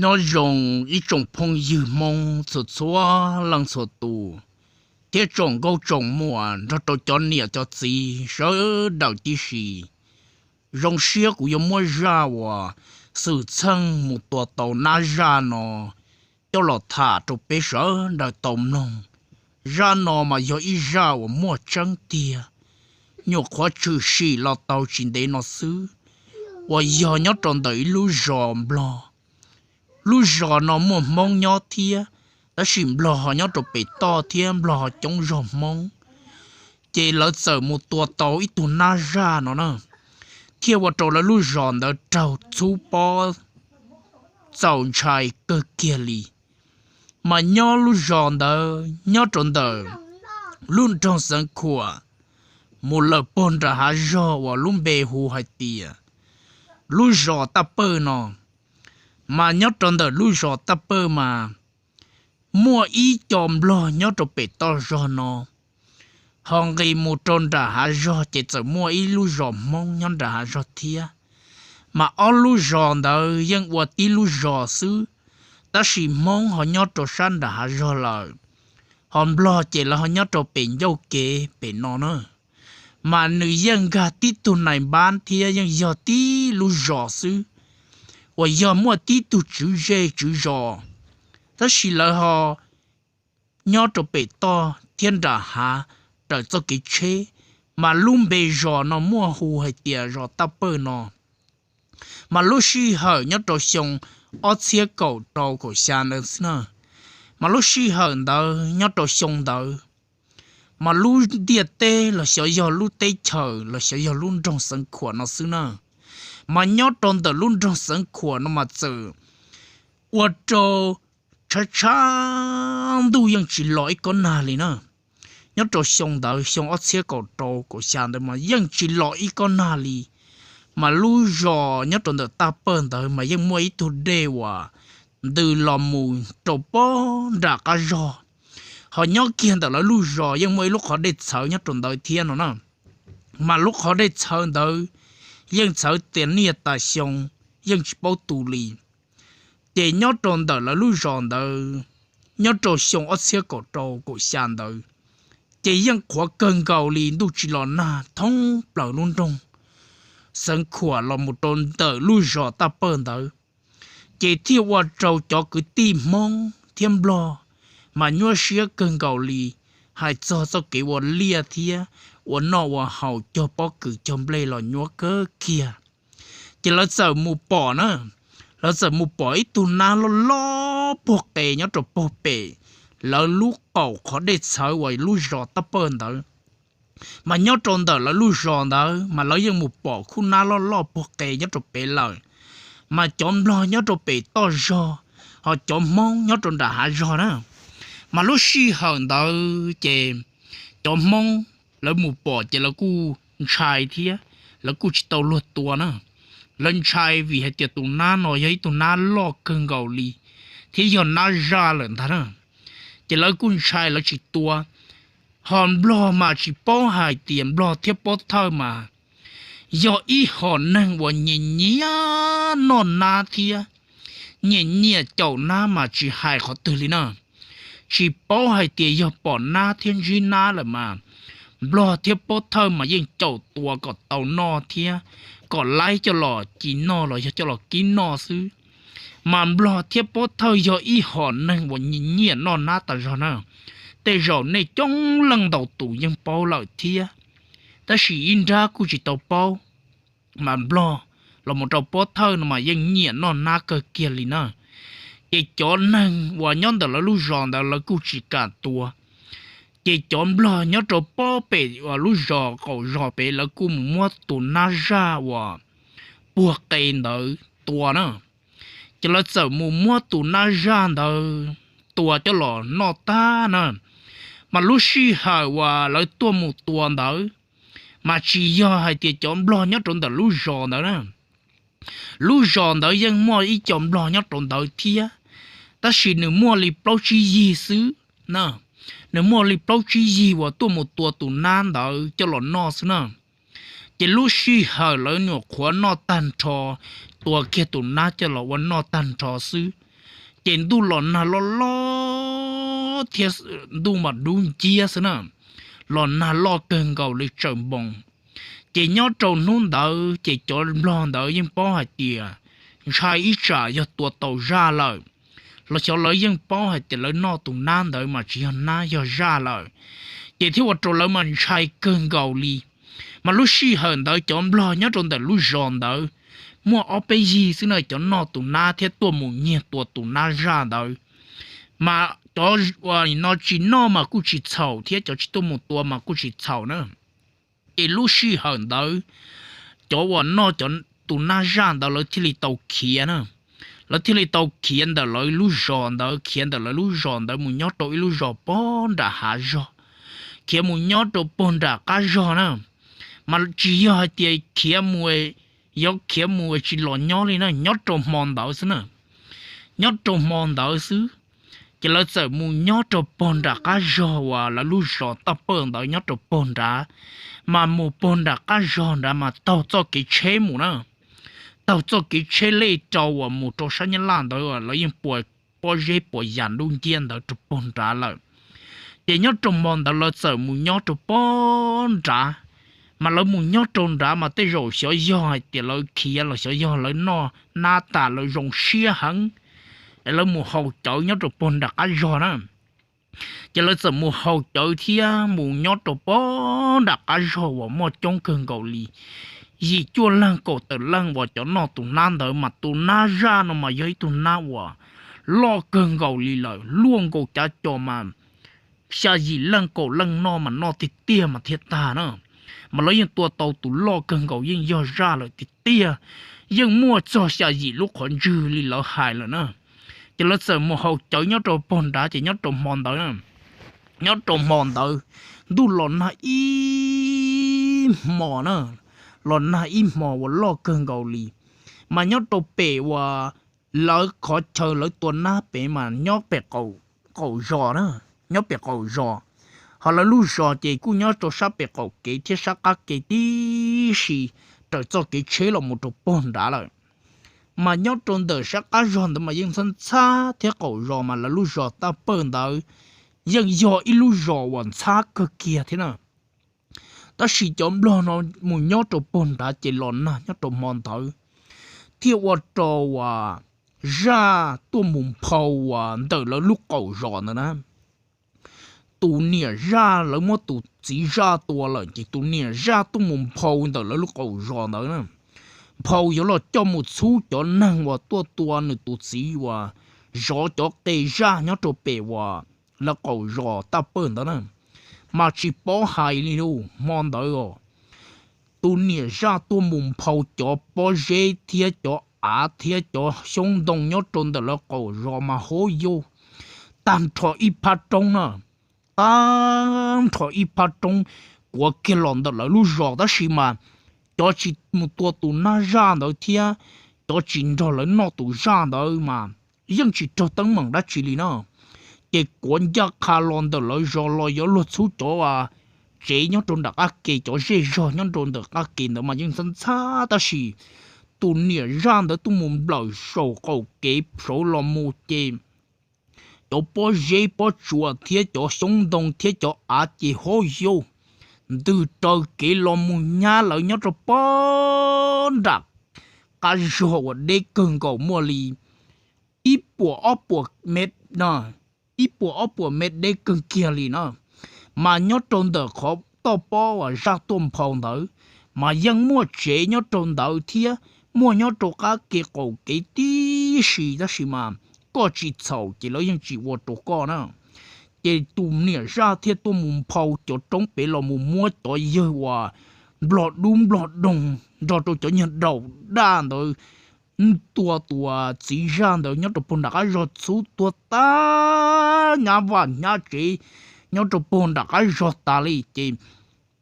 Nyob zoo ib tsoom phooj ywg Hmoob txhua txhua leej txhua tus, thiab tsoom nkauj tsoom muam nrog rau cov niam cov txiv sawv daws tib si. Zoo siab kuv yuav muab zaj uas xwm txheej mus tua tau nab zaj no coj los tham rau peb sawv daws tau mloog. Zaj no mas yog ib zaj uas muaj tseeb tiag, nyuam qhuav tshwm sim los tau tsis ntev no xwb, uas yog nyob rau ntawm ib lub zos Nplog. Lub zos no muaj Hmoob nyob thiab, tab sis Nplog ho nyob rau pem toj thiab Nplog ho coob zog Hmoob. Ces lawv txawm mus tua tau ib tug nab zaj no na, thiaj ua rau lawv lub zos ntawd raug txhub pob txaus ntshai kawg kiag li. Mas nyob lub zos ntawd nyob rau ntawm lub nroog Xeev Khuam, mus lawm pog nram hav zog uas lub npe hu hais tias lub zos Taj Pawj no. Mas nyob rau ntawm lub zos Taj Pawj mas muaj ib co Nplog nyob rau pem toj zog no, ho nqis mus rau nram hav zog ces txawm muaj ib lub zos Hmoob nyob nram hav zog thiab. Mas ob lub zos ntawd yeej ua tib lub zos xwb, tab sis Hmoob ho nyob rau sab nram hav zog lawm, ho Nplog ces lawv ho nyob rau pem ncauj kev pem no na. Mas nws yeej nkag tib tug nais npab thiab yeej yog tib lub zos xwb, uas yog muaj tib tug tswv zej tswv zos, tab sis lawv ho nyob rau pem toj thiab nram hav raws txoj kev tsheb. Mas lub npe zos no muaj hu hais tias zos Taj Pawj no. Mas lub sij hawm nyob rau xyoo ob txhiab kaum rau kaum xya ntawd xwb na, mas lub sij hawm ntawd nyob rau xyoo ntawd, mas lub ntiaj teb los xyov yog lub teb chaws los xyov yog lub nroog Xeev Khuam no xwb na, mas nyob rau ntawm lub nroog Xeev Khuam no mas txawm ua rau tshav tshav ntuj yeej tsis los ib kob nag li na. Nyob rau xyoo ntawd xyoo ob txhiab kaum rau kaum xya ntawd mas yeej tsis los ib kob nag li. Mas lub zos nyob rau ntawm Taj Pawj ntawd mas yeej muaj ib tug dej uas ntws los mus rau pob nram qab zog, ho nyob kiag ntawm lawv lub zos yeej muaj ib lub qhov dej txhawv nyob rau ntawd thiab no na. Mas lub qhov dej txhawv ntawd yeej txhawv tias niaj tas xyoo, yeej tsis paub tu li. Ces nyob rau ntawm lawv lub zos ntawd, nyob rau xyoo ob txhiab kaum rau kaum xya ntawd, ces yeej qhuav kawg nkaus li, ntuj tsis los nag thoob plaws lub nroog Xeev Khuam los mus rau ntawm lub zos Taj Pawj ntawd. Ces thiaj ua rau cov kwv tij Hmoob thiab Nplog mas nyuaj siab kawg nkaus li, hais txog txoj kev ua liaj thiab ua noj ua haus, cog pob kws cog nplej los nyuaj kawg kiag. Ces lawv txawm mus pom na, lawv txawm mus pom ib tug nab loj loj puag qe nyob rau puag pem lawv lub qaum qhov dej txhawv uas lub zos Taj Pawj ntawd. Mas nyob rau ntawm lawv lub zos ntawd mas lawv yeej mus pom khub nab loj loj puag qe nyob rau pem lawm. Mas cov Nplog nyob rau pem toj zog, ho cov Hmoob nyob rau nram hav zog na. Mas lub sij hawm ntawd ces cov Hmoob lawv mus pom ces lawv kuj ntshai thiab, lawv kuj tsis tau luag tua na. Lawv ntshai vim hais tias tus nab no yog ib tug nab loj kawg nkaus li, thiab yog nab zaj lawm ntag na. Ces lawv kuj ntshai lawv tsis tua. Ho Nplog mas tsis paub hais tias Nplog thiab Pob Thawj mas yog ib hom neeg uas nyiam nyiam noj nab thiab nyiam nyiam caum nab mas tsis hais qhov twg li na. Tsis paub hais tias yog pom nab thiab ntsib nab lawm mas Nplog thiab Pob Thawj mas yeej caum tua kom tau noj thiab kom laib coj los ci noj los yog coj los kib noj xwb. Mas Nplog thiab Pob Thawj yog ib hom neeg uas nyiam nyiam noj nab tas zog na. Tej zaum nej coob leej ntau tus yeej paub lawm thiab, tab sis ib nrab kuj tsis tau paub. Mas Nplog los mus rau Pob Thawj no mas yeej nyiam noj nab kawg kiag li na. Ces cov neeg uas nyob ntawm lawv lub zos ntawd lawv kuj tsis kam tua. Ces cov Nplog nyob rau pob pem uas lub zos qaum zos pem lawv kuj mus muab tus nab zaj uas puag qe ntawd tua na. Ces lawv txawm mus muab tus nab zaj ntawd tua coj los noj tag na. Mas lub sij hawm uas lawv tuaj mus tua ntawd, mas tsis yog hais tias cov Nplog nyob rau ntawm lub zos ntawd na. Lub zos ntawd yeej muaj ib co Nplog nyob rau ntawd thiab, tab sis nws muaj li plaub tsib yig xwb na. Nws muaj li plaub tsib yig uas tuaj mus tua tus nab ntawd coj los noj xwb na. Ces lub sij hawm lawv nyuam qhuav noj tag nrho, tua kiag tus nab coj los ua noj tag nrho xwb, Ces ntuj los nag loj loj thiab ntuj mas dub nciab xwb na, los nag loj kawg nkaus li tsawm npoos. Ces nyob rau hnub ntawd ces cov nplog ntawd yeej paub hais tias ntshai ib tsam yog tua tau zaj lawm, los xyov lawv yeej paub hais tias lawv noj tus nab ntawd mas tsis yog nab, yog zaj lawm. Ces thiaj ua rau lawv mas ntshai kawg nkaus li. Mas lub sij hawm ntawd cov nplog nyob rau ntawm lub zos ntawd muaj ob peb yig xwb na, cov noj tus nab thiab tuaj mus nyiag tua tus nab zaj ntawd. Mas cov uas no tsis noj mas kuj tsis txhaum thiab cov tsis tuaj mus tua mas kuj tsis txhaum na. Ces lub sij hawm ntawd cov uas noj cov tus nab zaj ntawd lawv thiaj li tau khiav na. Lawv thiaj li tau khiav ntawm lawv lub zos ntawd, khiav ntawm lawv lub zos ntawd mus nyob rau ib lub zos pog nram hav zog, khiav mus nyob rau pog nram qab zog na. Mas tsis yog hais tias khiav mus, yuav khiav mus tsis los nyob li na, nyob rau hmo ntawd xwb na. Nyob rau hmo ntawd xwb, ces lawv txawm mus nyob rau pog nram qab zog uas lawv lub zos taj pawj ntawd nyob rau pog nrad. Mas mus pog nram qab zog nrad mas taug txoj kev tsheb mus na, taug txoj kev tsheb lej rau uas mus rau sab Nyab Laj ntawd lawv yeej puas pob zeb puas yas dub nciab ntawd rau pog nrad lawm. Ces nyob rau hmo ntawd lawv txawm mus nyob rau pog nrad. Mas lawv mus nyob rau nrad mas tej zaum xyov yog hais tias lawv khiav los xyov yog lawv noj nab tas lawv zoo siab heev, es lawv mus haus cawv nyob rau pog nram qab zog na. Ces lawv txawm mus haus cawv thiab mus nyob rau pog nram qab zog uas muaj coob kawg nkaus li, yim cuaj leej kaum tawm leej uas cov noj tus nab ntawd. Mas tus nab zaj no mas yog ib tug nab uas loj kawg nkaus li lawm, luaj nkaus cav co mas xya yim leej kaum leej noj mas noj tiag tiag mas thiaj tag na. Mas lawv yeej tua tau tus loj kawg nkaus yeej yog zaj lawm tiag tiag, yeej muaj txog xya yim lub qhov ntswg li lawv hais lawm na. Ces lawv txawm mus haus cawv nyob rau pog nrad, ces nyob rau hmo ntawd, nyob rau hmo ntawd ntuj los nag ib hmo na, los nag ib hmo uas loj kawg nkaus li. Mas nyob rau pem uas lawv qhov chaw lawv tua nab pem mas nyob pem qaum zos na, nyob pem qaum zos. Ho lawv lub zos ces kuj nyob rau sab pem qaum kev thiab sab qab kev tib si, raws txoj kev tsheb los mus rau pog nrad lawm. Mas nyob rau ntawm sab qab zog ntawd mas yeej ntxhab ntxhab thiab qaum zos mas lawv lub zos taj pawj ntawd yeej yog ib lub zos uas ntxhab kawg kiag thiab na. Tab sis cov nplog no mus nyob rau pog nrad ces los nag nyob rau hmo ntawd thiaj ua rau uas zaj tuaj mus nphau uas ntawm lawv lub qaum zos ntawd na. Tus niam zaj lawv muab tus txiv zaj tua lawm ces tus niam zaj tuaj mus nphau ntawm lawv lub qaum zos ntawd na. Nphau yuav los coj mus txhub cov neeg uas tuaj tua nws tus txiv uas zov cov qe zaj nyob rau pem uas lawv qaum zos taj pawj ntawd na. Mas tsis paub hais li lus hmo ntawd os, tus niam zaj tuaj mus nphau cov pob zeb thiab cov av thiab cov xyoob ntoo nyob rau ntawm lawv qaum zos mas hauv yau tag nrho ib phab roob na, tag nrho ib phab roob kuav kiag los ntawm lawv lub zos. Tab sis mas cov tsis mus tua tus nab zaj ntawd thiab cov tsis nrog lawv noj tus zaj ntawd mas yeej tsis raug teeb meem dab tsi li na. Ces kuav ncaj qha los ntawm lawv zos los yuav luag txhub cov tsev nyob rau nram qab ke, cov zej zog nyob rau ntawm qab ke ntawd mas yeej ntxhab ntxhab, tab sis tus niam zaj ntawd tuaj mus nplawm saum qaum kev saud los mus ces cov pob zeb pob tsuas thiab cov xyoob ntoo thiab cov av ces hauv yau ntws raws kev los mus nyab lawv nyob rau pog nram qab zog uas deb kawg nkaus muaj li ib puas ob puas mev, ib puas ob puas mev deb kawg kiag li na. Mas nyob rau ntawm qhov toj pob uas zaj tuaj nphau ntawd mas yeej muaj tsev nyob rau ntawd thiab muaj nyob rau qab ke qaum kev tib si, tab sis mas koj tsis txhaum ces lawv yeej tsis ua rau koj na. Ces tus niam zaj thiaj tuaj mus nphau cov roob pem los mus muab cov yawg uas nplog dub nplog doog nrog rau cov nyuag daum daj ntawd tua tus txiv zaj ntawd nyob rau pog nram qab zog txhub tuag tag nyab vaj nyab tsev nyob rau pog nram qab zog tas li. Ces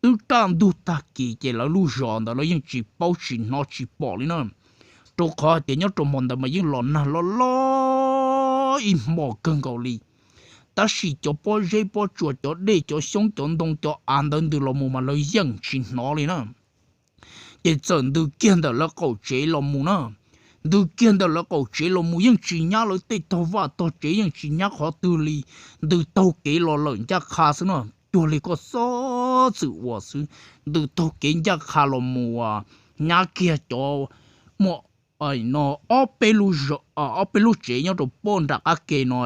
twb kaj ntug tag kis ces lawv lub zos ntawd lawv yeej tsis paub tsis hnov tsis pom li na, rau qhov hais tias nyob rau hmo ntawd mas yeej los nag loj loj ib hmos kawg nkaus li. Tab sis cov pob zeb pob tsuas cov dej cov xyoob cov ntoo cov av ntawd ntws los mus mas lawv yeej tsis hnov li na. Ces txawm ntws kiag ntawm lawv qaum tsev los mus na, ntws kiag ntawm lawv qaum tsev los mus yeej tsis nyab lawv tej tog vaj tog tsev, yeej tsis nyab qhov twg li. Ntws taug kev los lawm ncaj qha xwb no, cuag li koj xob txwm ua xwb. Ntws taug kev ncaj qha los mus, nyab kiag cov muaj no ob peb lub tsev nyob rau pem nram qab ke no,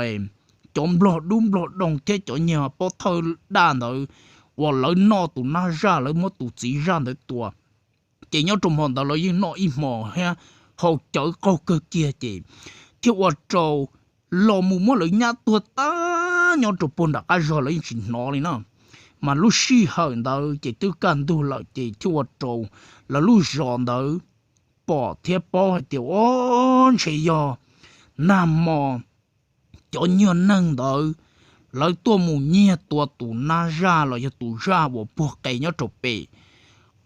cov nplog dub nplog doog thiab cov niag pob thawj daj ntawd uas lawv noj tus nab zaj, lawv muab tus txiv zaj ntawd tua. Ces nyob rau hmo ntawd lawv yeej noj ib hmos thiab haus cawv qaug kawg kiag ces thiaj ua rau los mus muab lawv nyab tuag tag nyob rau puag nram qab zog, lawv yeej tsis hnov li na. Mas lub sij hawm ntawd ces twb kaj ntug lawm ces thiaj ua rau lawv lub zos ntawd pom thiab paub hais tias, o, ntshe yog nag hmo cov nyuag neeg ntawd lawv tuaj mus nyiag tua tus nab zaj los yog tus zaj uas puag qe nyob rau pem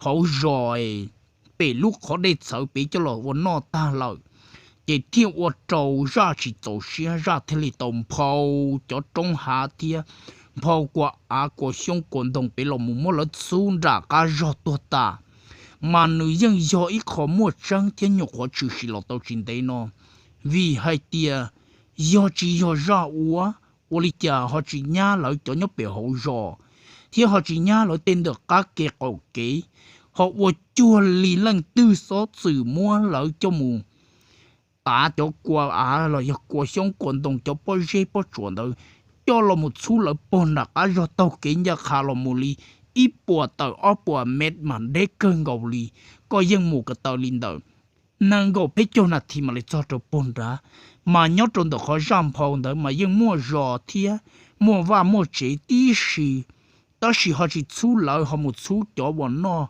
hauv zos pem lub qhov dej txhawv pem coj los ua noj tag lawm. Ces thiaj ua rau zaj tsis txaus siab, zaj thiaj li tau nphau cov roob hav thiab nphau kua av kua xyoob kua ntoo pem los mus muab lawv txhub nram qab zog tuag tas. Mas nws yeej yog ib qho muaj tseeb thiab nyuam qhuav tshwm sim los tau tsis ntev no, vim hais tias yog tsis yog zaj ua, ua li cas ho tsis nyab lawv cov nyob pem hauv zos, thiab ho tsis nyab lawv tej ntawm qab ke qaum kev, ho ua cuag li leej twg xob txwm muab lawv coj mus tav cov kua av los yog kua xyoob kua ntoo, cov pob zeb pob tsuas ntawd coj los mus txhub lawv puag nram qab zog taug kev ncaj qha los mus li ib puas tawm ob puas mev mas deb kawg nkaus li. Koj yeej mus ko taw li ntawm nees nkaum peb caug nas this mam li txog rau puag nrad. Mas nyob rau ntawm qhov zaj nphau ntawd mas yeej muaj zos thiab muaj vaj muaj tsev tib si, tab sis ho tsis txhub lawv, ho mus txhub cov uas noj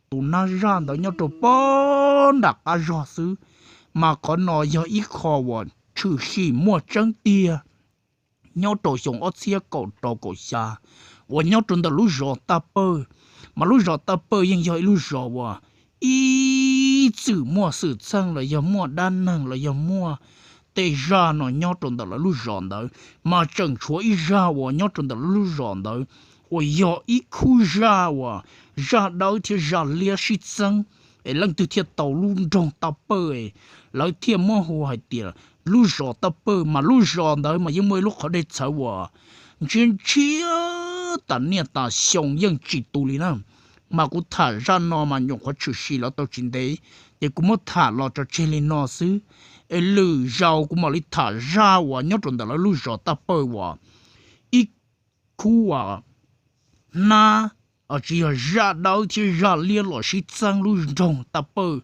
tus nab zaj ntawd nyob rau puag nram qab zog xwb. Mas qhov no yog ib qho uas tshwm sim muaj tseeb tiag nyob rau xyoo ob txhiab kaum rau kaum xya uas nyob rau ntawm lub zos Taj Pawj. Mas lub zos Taj Pawj yeej yog ib lub zos uas ib txwm muaj xwm txheej los yog muaj dab neeg los yog muaj tej zaj no nyob rau ntawm lawv lub zos ntawd, mas tseem tshuav ib zaj uas nyob rau ntawm lawv lub zos ntawd uas yog ib khub zaj uas zaj dawb thiab zaj liab sib txeeb, es leej twg thiaj tau lub nroog Taj Pawj, lawv thiaj muab hu hais tias lub zos Taj Pawj. Mas lub zos ntawd mas yeej muaj ib lub qhov dej txhawv uas ntshiab ntshiab tas niaj tas xyoo yeej tsis tu li na. Mas kuv tham zaj no mas nyuam qhuav tshwm sim los tau tsis ntev, ces kuv muab tham los tso tseg li no xwb. Es lwm zaus kuv mam li tham zaj uas nyob rau ntawm lawv lub zos Taj Pawj uas ib khub uas hnab, tsis yog zaj dawb thiab zaj liab los sib txeeb lub nroog Taj Pawj,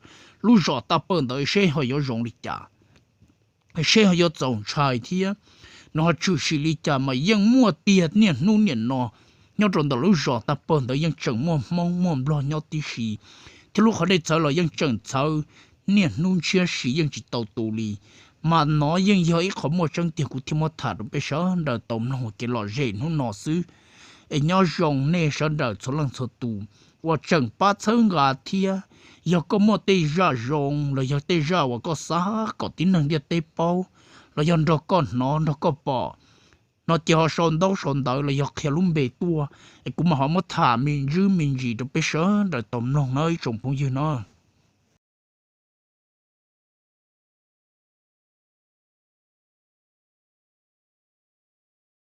lub zos Taj Pawj ntawd seb ho yuav zoo li cas, seb ho yuav txaus ntshai thiab nws ho tshwm sim li cas. Mas yeej muaj tiag niaj hnub niam no nyob rau ntawm lub zos Taj Pawj ntawd yeej tseem muaj Hmoob muaj Nplog nyob tib si, thiab lub qhov dej txhawv los yeej tseem txhawv niaj hnub ntshiab si yeej tsis tau tu li. Mas no yeej yog ib qho muaj tseeb tiag kuv thiaj muab tham rau peb sawv daws tau mloog ua kev lom zem hnub no xwb. Es nyob zoo nej sawv daws txhua leej txhua tus uas tseem pab txhawb nqa thiab, yog koj muaj tej zaj zoo los yog tej zaj uas koj xav kom tib neeg ntiaj teb paub los yog nrog koj hnov nrog koj pom no ces ho sau ntaub sau ntawv los yog qhia lub npe tuaj, es kuv mam ho muab tham me ntsis me ntsis rau peb sawv daws tau mloog na ib tsoom phooj ywg no.